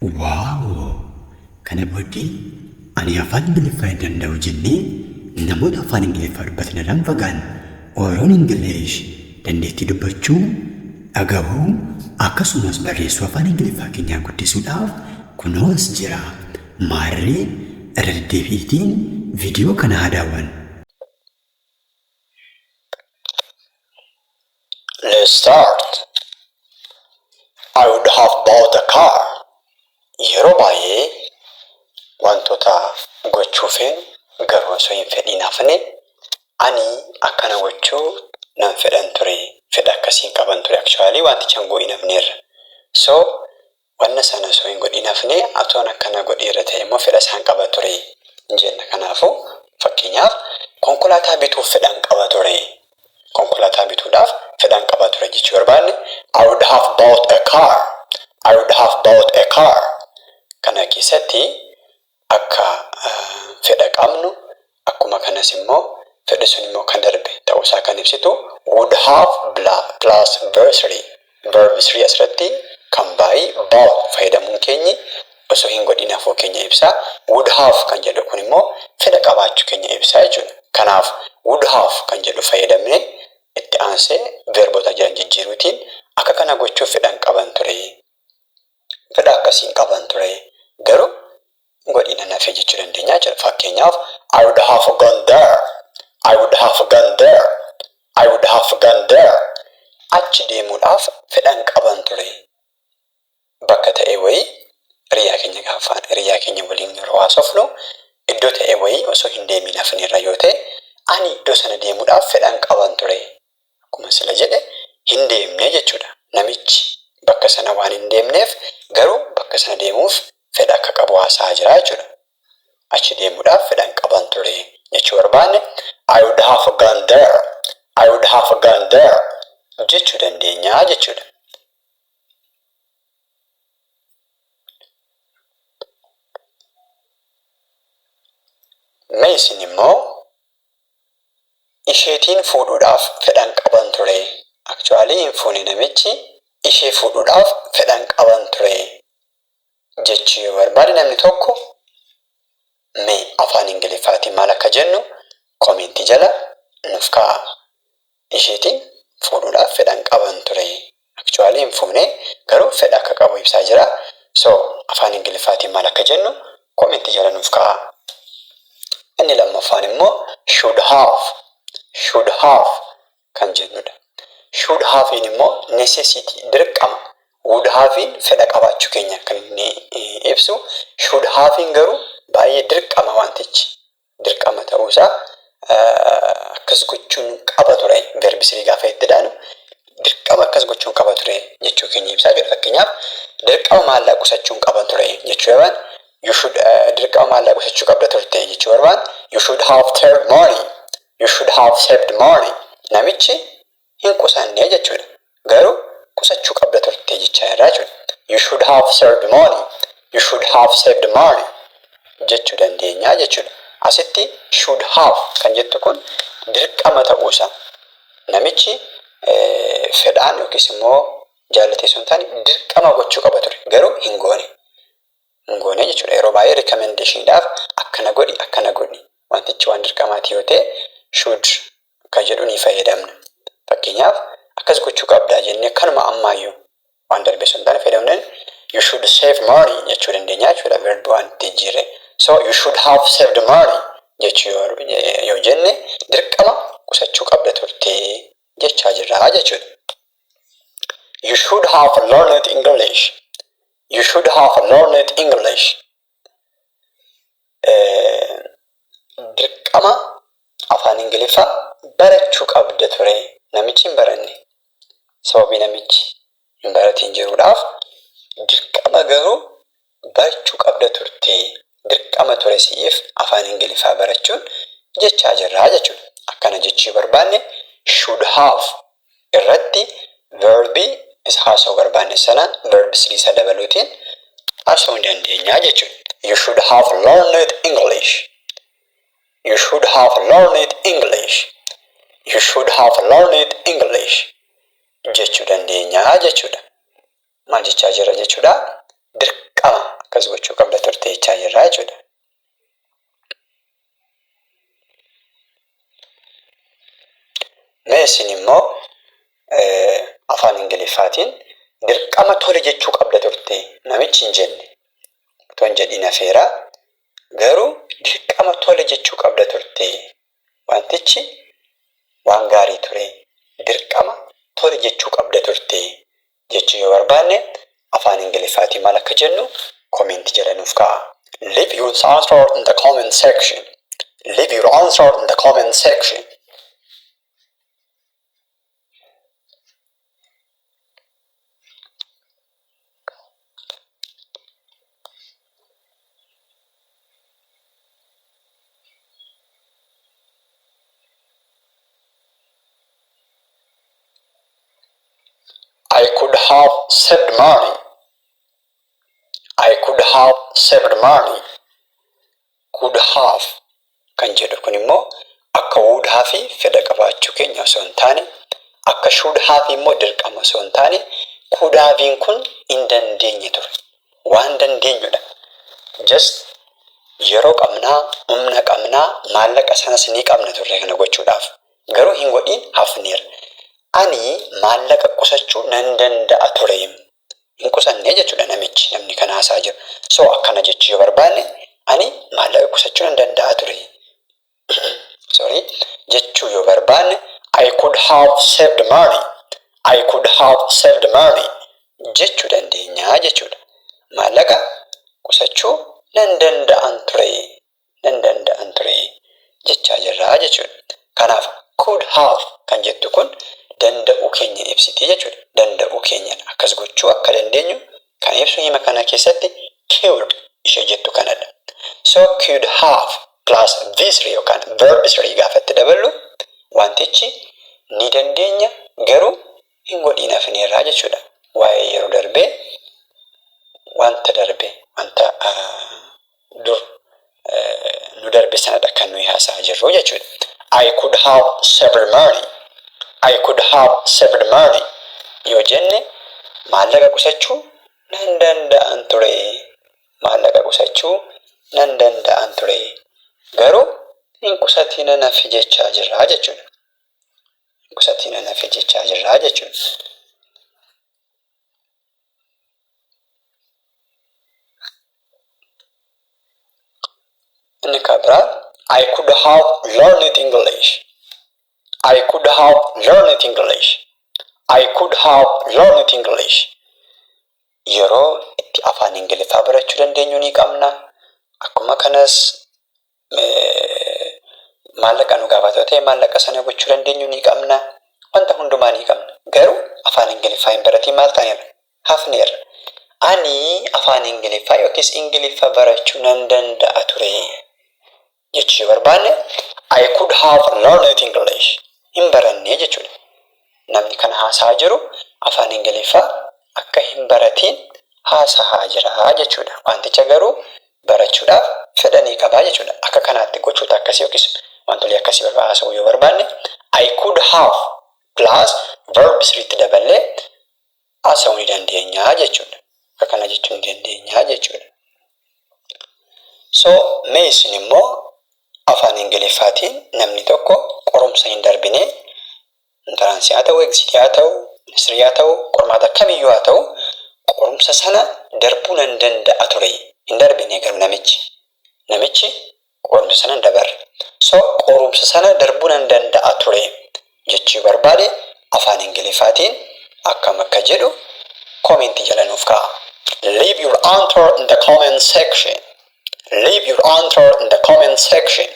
Wow! Kana booddee ani afaan Ingiliffaa hin danda'u jennee namoota afaan Ingiliffaa dubbatan irraa hin fagaannu. Oroon English dandeettii dubbachuu, dhagahuu akkasumas barreessuu afaan Ingiliffaa keenyaa guddisuudhaaf kunoo as jira. Maarree irra deddeebi'iitiin viidiyoo kana haa daawwannu. Let's start. I would have bought a car. Yeroo baay'ee wantoota gochuu feenu garuu osoo hin fedhiin hafne, ani akkana gochuu nan fedhan ture, fedha akkasiin qaban ture, actually wanticha hin godhin hafneerra. So wanna sana osoo hin godhin hafne, atoon akkana godheera ta'e immoo fedha isaan qaba ture jenna. Kanaafuu fakkeenyaaf konkolaataa bituuf fedhan qaba ture. Konkolaataa bituudhaaf fedhan qaba ture jechuu barbaanne, I would have bought a car. I would have bought a car. Kana keessatti akka fedha qabnu, akkuma kanas immoo fedhi sun immoo kan darbe ta'uusaa kan ibsitu would have plus verb 3. Verb 3 asirratti kan baay'ee bought fayyadamuun keenyi osoo hin godhin hafuu keenya ibsa. Would have kan jedhu kun immoo fedha qabaachuu keenya ibsa jechuudha. Kanaaf would have kan jedhu fayyadamnee itti aansee verboota jiran jijjiiruutiin akka kana gochuuf fedhan qaban ture. Fedha akkasiin qaban ture. Garuu godhina nafe jechuu dandeenya jechuudha. Fakkeenyaaf, I would have gone there. I would have gone there. I would have gone there. Achi deemuudhaaf fedhan qaban ture. Bakka ta'e wayii hiriyaa keenya gaafa hiriyaa keenya waliin yeroo haasofnu, iddoo ta'e wayii osoo hin deemin hafneerra yoo ta'e, ani iddoo sana deemuudhaaf fedhan qaban ture. Akkuma sila jedhe hin deemne jechuudha. Namichi bakka sana waan hin deemneef garuu bakka sana deemuuf fedha akka qabu haasa'aa jira jechuudha. Achi deemuudhaaf fedhan qaban ture jechuu barbaanne, I would have gone there. I would have gone there jechuu dandeenya jechuudha. Mee isin immoo isheetiin fuudhuudhaaf fedhan qaban ture. Actually hin fuune namichi, ishee fuudhuudhaaf fedhan qaban ture jechuu yoo barbaade namni tokko, mee afaan Ingiliffaatiin maal akka jennu koomentii jala nuuf kaa'a. Isheetiin fuudhuudhaaf fedhan qaban ture. Actually hin fuune, garuu fedha akka qabu ibsaa jira. So afaan Ingiliffaatiin maal akka jennu koomentii jala nuuf kaa'a. Inni lammaffaan immoo should have, should have kan jennudha. Should have'n immoo necessity, dirqama. Would have'n fedha qabaachuu keenya kan inni ibsu. Should have'n garuu baay'ee dirqama wantichi. Dirqama ta'uusaa, akkas gochuun qaba ture. Verb 3 gaafa itti daanu dirqama akkas gochuun qaba ture jechuu keenya ibsaa jira. Fakkeenyaaf, dirqama maallaqa qusachuun qaba ture jechuu barbaanne, you should, dirqama maallaqa qusachuu qabda turte jechuu barbaanne, you should have saved money. You should have saved money. Namichi hin qusanne jechuudha. Garuu qusachuu qabda turte jechaa irraa jechuudha. You should have saved money. You should have saved money jechuu dandeenya jechuudha. Asitti should have kan jettu kun dirqama ta'uusaa. Namichi fedhaan yookiis immoo jaallatee osoo hin taane dirqama gochuu qaba ture. Garuu hin goone. Hin goone jechuudha. Yeroo baay'ee recommendationiidhaaf akkana godhi, akkana godhi. Wantichi waan dirqamaati yoo ta'e should kan jedhu ni fayyadamna. Fakkeenyaaf, akkas gochuu qabdaa jennee kanuma ammaayyuu waan darbe osoo hin taane fayyadamneen you should save money jechuu dandeenya jechuudha, verb waan itti jijjiirre. So you should have saved money jechuu yoo jenne dirqama qusachuu qabda turte jechaa jirra jechuudha. You should have learned English. You should have learned English. Dirqama afaan Ingiliffaa barachuu qabda ture. Namichi hin baranne. Sababii namichi hin baratiin jiruudhaaf dirqama garuu barachuu qabda turte. Dirqama ture si'iif afaan Ingiliffaa barachuun jechaa jirra jechuudha. Akkana jechuu barbaanne should have irratti verbii isa haasa'uu barbaanne sana verb 3 isa dabaluutiin haasa'uu ni dandeenya jechuudha. You should have learned English. You should have learned English. You should have learned English jechuu dandeenya jechuudha. Maal jechaa jira jechuudha? Dirqama Dirqama akkas gochuu qabda turte jechaa jirra jechuudha. Mee isin immoo afaan Ingiliffaatiin dirqama tole jechuu qabda turte namichi hin jenne otoo hin jedhiin hafeera. Garuu dirqama tole jechuu qabda turte, wantichi waan gaarii ture, dirqama tole jechuu qabda turte jechuu yoo barbaanne afaan Ingiliffaatiin maal akka jennu comment jala nuuf kaa'a. Leave your answer in the comment section. Leave your answer in the comment section. I could have saved money. I could have saved money. Could have kan jedhu kun immoo akka would have fedha qabaachuu keenya osoo hin taane, akka should have immoo dirqama osoo hin taane, could have'n kun hin dandeenye ture. Waan dandeenyudha. Just yeroo qabnaa, humna qabnaa, maallaqa sanas ni qabna turre kana gochuudhaaf. Garuu hin godhiin hafneera. Ani maallaqa qusachuu nan danda'a ture. Hin qusannee jechuudha namichi, namni kana haasaa jiru. So akkana jechuu yoo barbaanne, ani maallaqa qusachuu nan danda'a ture. Sorry, jechuu yoo barbaanne, I could have saved money. I could have saved money jechuu dandeenya jechuudha. Maallaqa qusachuu nan danda'an ture. Nan danda'an ture jechaa jirra jechuudha. Kanaaf could have kan jettu kun danda'uu keenya ibsiti jechuudha. Danda'uu keenya, akkas gochuu akka dandeenyu kan ibsu hima kana keessatti could ishee jettu kanadha. So could have plus V3 yookaan verb 3 gaafa itti daballu, wantichi ni dandeenya garuu hin godhiin hafneerraa jechuudha. Waa'ee yeroo darbee, wanta darbe, wanta dur nu darbe sanadha kan nuyi haasa'aa jirru jechuudha. I could have saved money. I could have saved money yoo jenne, maallaqa qusachuu nan danda'an ture. Maallaqa qusachuu nan danda'an ture. Garuu hin qusatiin hafe jechaa jirra jechuudha. Hin qusatiin hafe jechaa jirra jechuudha. Inni kan biraa, I could have learned English. I could have learned English. I could have learned English. Yeroo itti afaan Ingiliffaa barachuu dandeenyu ni qabna. Akkuma kanas maallaqa nu gaafatu ta'e, maallaqa sana gochuu dandeenyu ni qabna. Wanta hundumaa ni qabna. Garuu afaan Ingiliffaa hin baratiin maal taaneerra? Hafneerra. Ani afaan Ingiliffaa yookiis Ingiliffa barachuu nan danda'a ture jechuu yoo barbaanne, I could have learned English. Hin barannee jechuudha. Namni kana haasa'aa jiru afaan Ingiliffaa akka hin baratiin haasa'aa jira jechuudha. Wanticha garuu barachuudhaaf fedha ni qabaa jechuudha. Akka kanaatti gochoota akkasii yookiis wantolee akkasii haasa'uu yoo barbaanne, I could have plus verb sirriitti daballee haasa'uu ni dandeenya jechuudha. Akka kana jechuu ni dandeenya jechuudha. So mee isin immoo afaan Ingiliffaatiin namni tokko qorumsa hin darbine, entrance haa ta'u, exit haa ta'u, ministirii haa ta'u, qormaata kamiyyuu haa ta'u, qorumsa sana darbuu nan danda'a ture. Hin darbine garuu namichi. Namichi qorumsa sana hin dabarre. So qorumsa sana darbuu nan danda'a ture jechuu barbaade, afaan Ingiliffaatiin akkam akka jedhu comment jala nuuf kaa'a. Leave your answer in the comment section. Leave your answer in the comment section.